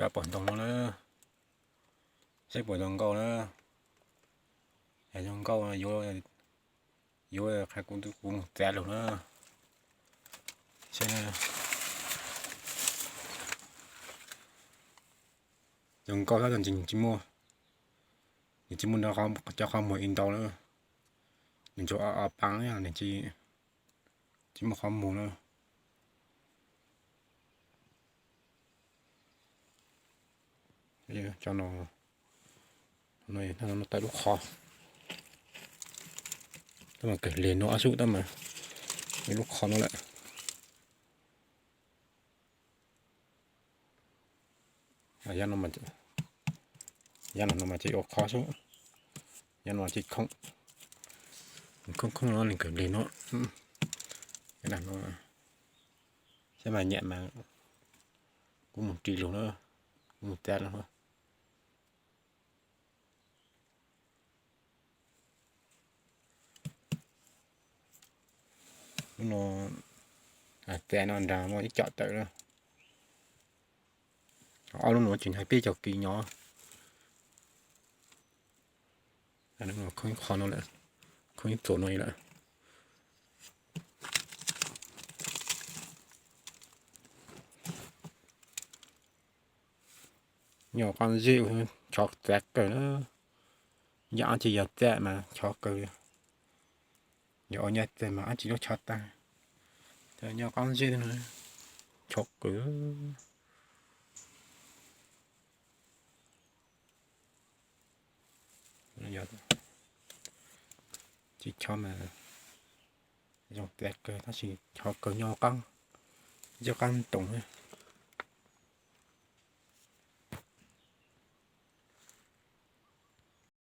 Pom ntoo no na, saib puas zoo nkauj na. Yog zoo nkauj yuav, yuav qhia kuv, kuv mus txiav lug na. Zoo nkauj tab sis tsis muaj, nws tsis muaj cov qhov muag ib ntau na. Nws tsuas o paab, nws tsis muaj qhov muag na. Cov no, no tawm lub qhov, tab mas kawg lig no ob sub tab mas lub qhov no lawm. Yam no mas tsis ua qhov xwb, yam no mas tsis khoob, khoob khoob no nws kawg lig no. Saib mas nyam mas kuv mus ris lug na, kuv mus txiav lug. Lub no, txiav no nrag muaj ib co tawm na. Ob lub no tseem nyob peb caug kis nyob. Khoob ib qho no lawm, khoob ib txuas no lawm. Nyob qaab zeb chov txiav kawg na. Yog ab tsi yog txiav mas chov kawg. Yog ua nyab txiav mas ab tsi lub chov tag. Nyob qaab zeb no chov kawg. Tsis chov mas zoo txiav kawg tab sis chov kawg nyob qaab, nyob qaab toom.